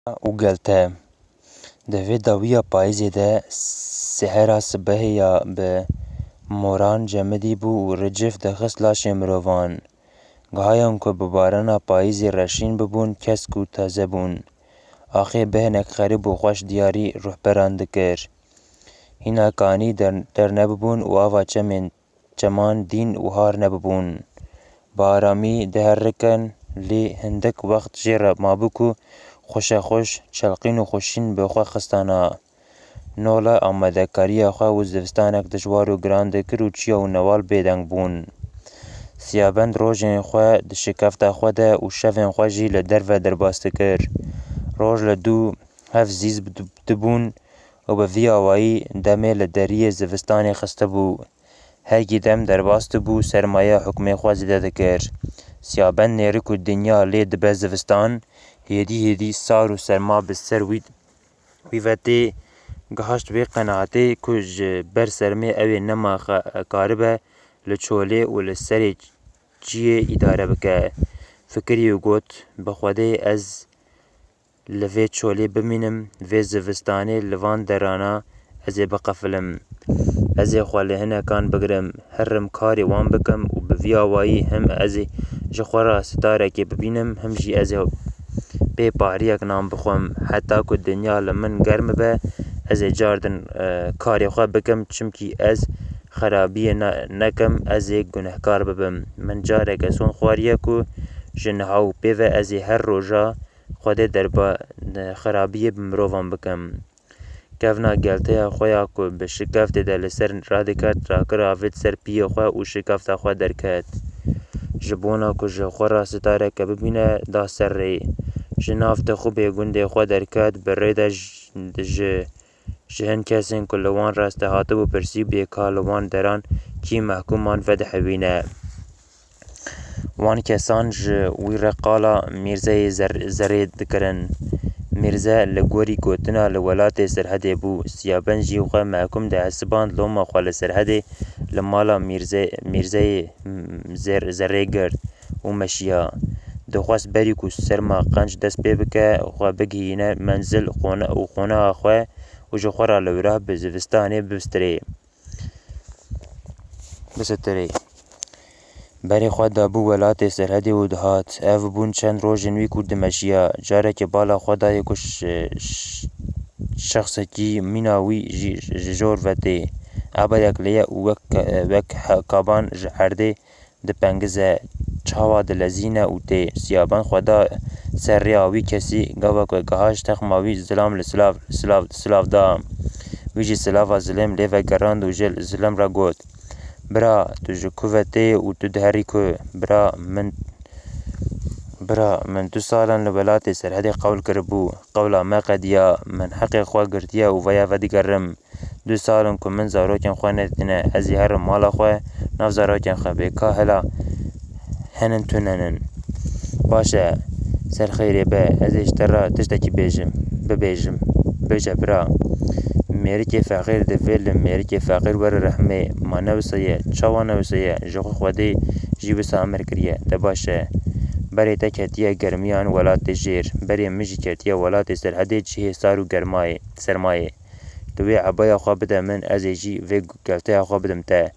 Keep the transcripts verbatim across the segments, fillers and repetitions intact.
û gelte. Di vê dawiya payîzê de sehera sibehê ya bi moran cemidî bû û ricif dixist laşê mirovan. Gihayan ku bi barana payîzê reşîn bibûn, kesk û taze bûn. Axê bêhnek xerîb û xweş diyarî ruhberan dikir. Hîna kanî der-, dernebibûn û ava çemên çeman dîn û har nebibûn. Bi aramî diherikin, lê hindik wext jê re mabû ku xweşexweş çelqîn û xweşîn bi xwe xistana. Nola amadekariya xwe û zivistanek dijwar û giran dikir û çiya û newal bêdeng bûn. Siyabend rojên xwe di şikefta xwe de û şevên xwe jî li derve derbas dikir. Roj li dû hev zîz dibûn û bi vî awayî demê li deriyê zivistanê xistibû. Hergî dem derbas dibû, sermayeya hukmê xwe zêde dikir. Siyabend nêrik û dinya lê dibe zivistan, hêdî hêdî sar û serma bi ser wî, wî ve tê. Gihişt vê qenaetê ku ji ber sermê ew ê nema xe-, karibe li çolê û li serê çiyê îdare bike. Fikirî û got, bi Xwedê ez li vê çolê bimînim, vê zivistanê li van derana ez ê biqefilim. Ez ê xwe li hinekan bigirim, herim karê wan bikim û bi vî awayî him ez ê ji xwe re sitarekê bibînim, him jî ez ê pê pahriyek nan bixwim. Heta ku dinya li min germ bibe, ez ê cardin, e, karê xwe bikim, çimkî ez xerabiyê ne-, nekim, ez ê gunehkar bibim. Min careke sond xwariye ku ji niha û pê ve ez ê her roja Xwedê derba xerabiyê bi mirovan bikim. Kevna gelteya xwe ya ku bi şikeftê de li ser radiket, rakir avêt ser piyê xwe û şikefta xwe derket. Ji bona ku ji xwe re sitareke bibîne, da ser rê. Ji nav tixûbê gundê xwe derket, bi rê de ji, ji, ji hin kesên ku li wan reste hatibû pirsî bê ka li wan deran kî mehkûman vedihewîne. Wan kesan ji wî re qala Mîrzeyê Zer-, Zerê dikirin. Mîrze li gorî gotina li welatê Serhedê bû. Siyabend jî xwe mehkûm dihesiband loma xwe li Serhedê li mala Mîrze-, Mîrzeyê, mm, Zer-, Zerê girt û meşiya. Dixwest berî ku serma qenc dest pê bike, xwe bigihîne menzil xona-, û qonaxa xwe û ji xwe re li wira bi zivistanê bistirê. Bisitirê. Berê xwe dabû welatê Serhedê û dihat. Ev bûn çend rojên wî ku dimeşiya. Carekê bala xwe dayê ku ş-, ş-, şexsekî mîna wî jî ji jor vetê. Abayek lê ye û wek ke-, wek he-, kaban ji erdê dipengize, çawa dilezîne û tê. Siyaban xwe da ser rêya wî kesî, gava ku gihişt texma wî zilam li silav, silav, silav da. Wî jî silava zilêm lê vegerand û ji zilam re got, "Bira, tu ji ku ve tê û tu diherî ku? Bira, min, bira, min du sal in li welatê Serhedê qewl kiribû. Qewla me qediya, min heqê xwe girtiye û veya vedigerim." Du sal in ku min zarokên xwe nedîtine, ez ê herim mala xwe, nav zarokên xwe bê ka hela henin tunenin. Baş e, ser xeyrê be, ez ê ji te re tiştekî bêjim, bibêjim. Bêje bira, mêrikê feqîr divê li mêrikê feqîr were rehmê. Ma ne wisa ye, çawa ne wisa ye? Ji xwe Xwedê jî wisa emir kiriye. De baş e. Berê te ketiye germiyan welatê jêr. Berê min jî ketiye welatê Serhedê cihê sar û germayê, sermayê. Tu wê ebaya xwe bide min, ez ê jî vê gelteya xwe bidim te.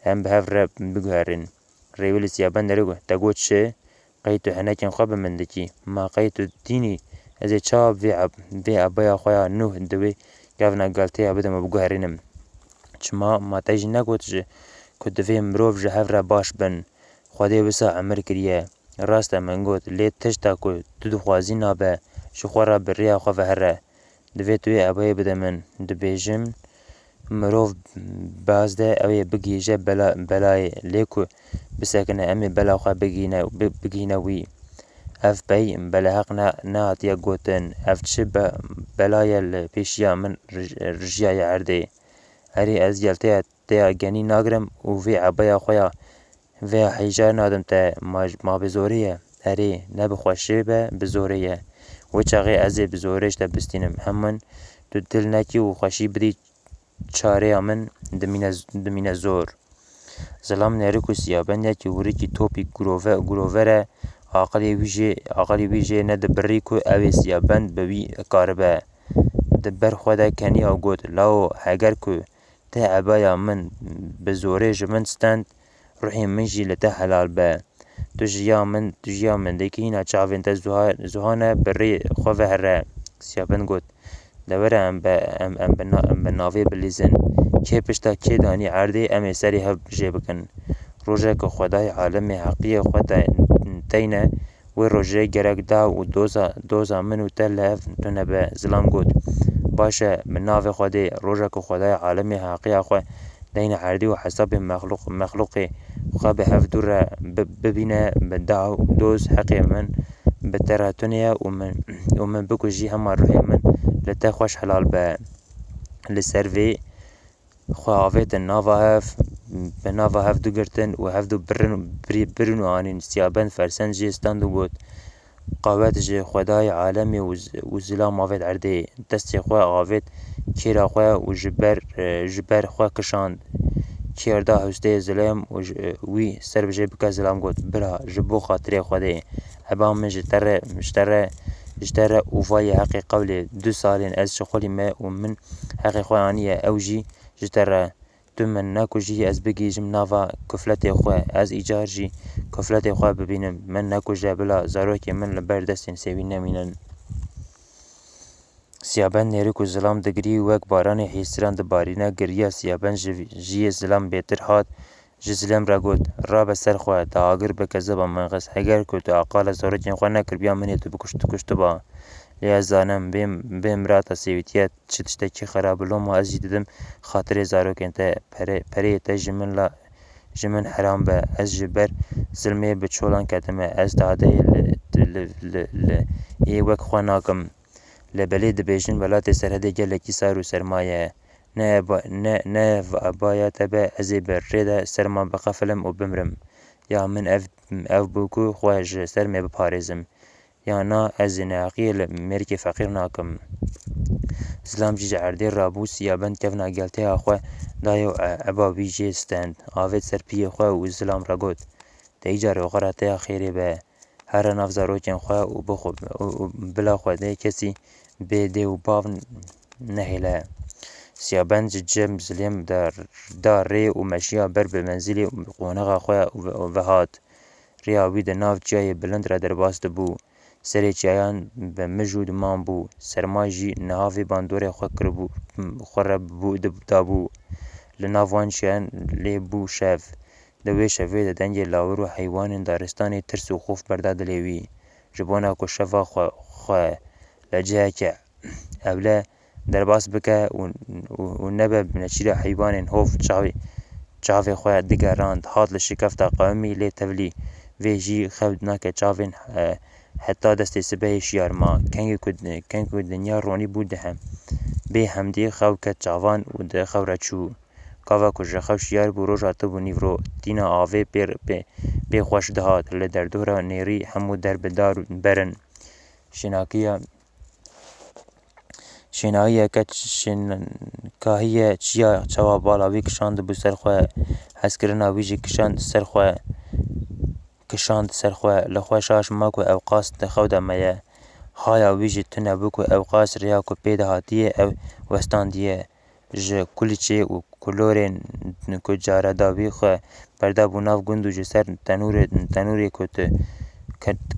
Em bi hev re biguherîn. Rêwî li Siyaben derê got, "Te got çi? Qey tu henekên xwe bi min dikî? Ma qey tu tînî? Ez ê çawa vê eb-, vê ebaya xwe ya nû di wê kevna gelteya bidim û biguherînim? Çima ma te jî negot ji ku divê mirov ji hev re baş bin? Xwedê wisa emir kiriye." Rast e, min got, lê tişta ku tu dixwazî nabe, ji xwe re bi rêya xwe ve here. Divê tu wê ebayê bide min. Dibêjin, mirov baz de ew ê bigihîje bela-, belayê, lê ku bisekine em ê bela xwe bigihîne, bi-, bigihîne wî. Ev pey beleheq ne, nehatiye gotin. Ev çi be-, bela ye li pêşiya min rij-, rijiyaye erdê? Erê, ez gelteya te ya genî nagirim û vê ebaya xwe ya vê hêja nadim te, ma, ma bi zorê ye? Erê, ne bi xweşê be, bi zorê ye. Wê çaxê ez ê bi zorê ji te bistînim. Hemin tu dil nekî û xweşî bidî çareya min dimîne, dimîne zor. Zilam nêrik û siyabendekî hûrikî topî gurove, gurovere aqilê wî jê, aqilê wî jê nedibirî ku ew ê Siyabend bi wî karibe. Di ber xwe de keniya û got, Lawo, heger ku te ebaya min bi zorê ji min stend, ruhê min jî li te helal be. Tu jiya min, tu jiya min dikî hîna çavên te zuha-, zuha ne, bi rê xwe ve here. Siyabend got, De were em be, em, em bi na-, em bi navê bilîzin. Kê pişta kê danî erdê, em ê serê hev jê bikin. Rojek ku Xwedayê alemê heqiyê xwe te-, teyne, wê rojê gerek da û doza, doza min û te li hev tune be. Zilam got, Baş e, bi navê Xwedê, rojek ku Xwedayê alemê heqiya xwe deyne erdî û hesabê mexlûq-, mexlûqê xwe bi hevdû re bi-, bibîne, bi da û doz heqê min bi te re tune ye û min, û min bikujî hema ruhê min li te xweş helal be. Li ser vê xwe avêtin nava hev, bi nava hevdû girtin û hevdû birin, birî-, birin û anîn. Siyabend fersend jê stand û got, Qawet ji Xwedayê alemê û z-, û zilam avêt erdê. Destê xwe avêt kêra xwe û ji ber, e, ji ber xwe kişand. Kêr da hustê zilam û ji, e, wî ser bi jê bike. Zilam got, Bira, ji bo xatirê Xwedê, eba min ji te re, ji te re, ji te re û vayê heqê qewlê du salên ez ji xwelî me û min heqê xwe aniye, ew jî ji te re. Tu min nekujî ez bigihîjim nava kufletê xwe, ez îcar jî kufletê xwe bibînim. Min nekuje bila zarokên min li ber destên sêwî nemînin. Siyabend nêrik û zilam digirî, wek baranê hêsiran dibarîne. Giriya Siyabend ji, ji yê zilam bêtir hat, ji zilam re got, Rabe ser xwe, te agir bike ziba min xist. Heger ku tu aqala zarokên xwe nekiribiya, min ê tu bikuşt-, kuştiba. Lê ez zanim, bê, bê mirata sêwîtiye çi tiştekî xerab e. Loma ez jî didim xatirê zarokên te, pere-, pereyê te ji min la, ji min heram be. Ez ji ber zilmê bi çolan ketime. Ez dadeyê li, li, li, li ê wek xwe nakim. Lê belê dibêjin welatê Serhedê gelekî sar û serma ye. Ne eba-, ne, ne ev ebaya te be, ez ê bi rê de serma biqefilim û bimrim. Ya min ev, ev bû ku xwe ji ser me biparêzim. Ya na, ez ê neheqiyê li mêrikê feqîr nakim. Zilam jî ji erdê rabû, Siyabend kevna gelteya xwe dayê û e-, eba wî jê stend. Avêt ser piyê xwe û zilam re got, Te îcar oxira te ya xêrê be. Here nav zarokên xwe û bixwe, û, û bila Xwedê kesî bê dê û bav nehêle. Siyabend ji cem zilêm da, da rê û meşiya ber bi menzilê û qonaxa xwe û ve-, û vehat. Rêya wî di nav çiyayê bilind re derbas dibû. Serê çiyayan bi mij û duman bû. Serma jî niha vê bandorê xwe kiribû, xwe re bû, dib-, dabû. Li nav wan çiyan lê bû şev. Di wê şevê de dengê lawir û heywanên daristanê tirs û xof berda dilê wî. Ji bona ku şeva xwe, xwe li cihekê ewle derbas bike û, û, û nebe bi neçîra heywanên hov çavê, çavê xwe digerand, hat li şikefta qewimî lê tevlî. Vê jî xew nake çavên, e, heta destê sibehê şiyar ma. Kengê ku, kengê ku dinya ronî bû dihem. Bê hemdî xew ket çavan û di xew re çû. Gava ku ji xew şiyar bû, roja tibû nîvro, tîna avê pê, pê, pê xweş dihat, li derdora nêrî hemû der bi dar û ber in. Şênakiya, şênahiyeke ç-, şênkahiye çiya çawa bala wî kişandibû ser xwe, hezkirina wî jî kişand ser xwe, kişand ser xwe, li xwe şaş ma ku ew qas di xew de me ye. Haya wî jî tune bû ku ew qas rêya ku pê de hatiye ew westandiye. Ji kulîçê û kulorên ku cara dawî xwe berdabû nav gund û ji ser tenûrê, tenûrê ku tu,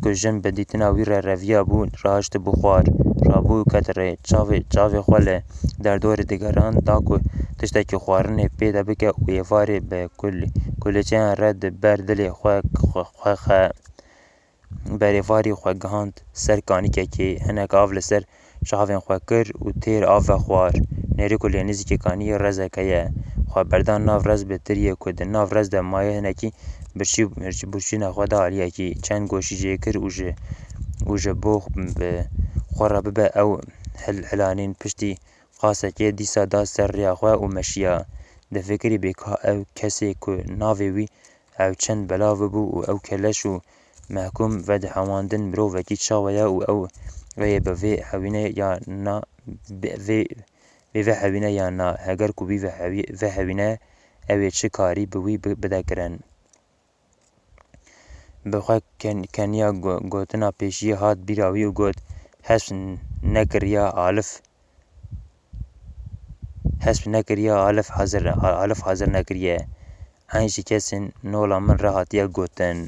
ku jin bi dîtina wî re reviyabû, rahiştibû xwar. Rabû û ket rê, çavê, çavê xwe li derdorê digerand, da ku tiştekî xwarinê pê de bike û êvarê bi kul-, kulîçeyan re di ber dilê xwe, xwe, xwe xe. Berêvarî xwe gihand ser kanîkekê, hinek av li ser çavên xwe kir û têr av vexwar. Nêrî ku lê nizîkê kaniyê rezeke ye. Xwe berdan nav rez bi tiriyê ku di nav rez de maye hinekî birçî, birçî, birçîna xwe da aliyekî. Çend goşî jê kir û ji, û ji bo bi xwe re bibe ew hil-, hilanîn piştî qasekê dîsa da ser rêya xwe û meşiya. Difikirî bê ka ew kesê ku navê wî ew çend belav bû û ew keleş û mehkûm vedihewandin mirovekî çawa ye û ew ê bi vê hewîne ya na, bi vê, vê vehewîne ya na? Heger ku wî vehewî-, vehewîne, ew ê çi karî bi wî bi-, bide kirin? bi xwe ken-, keniya go-, gotina pêşiyê hat bîra wî û got, hesp nekiriya alif, hesp nekiriya alif hazir, a-, alif hazir nekiriye. Eyn jî kesên nola min re hatiye gotin.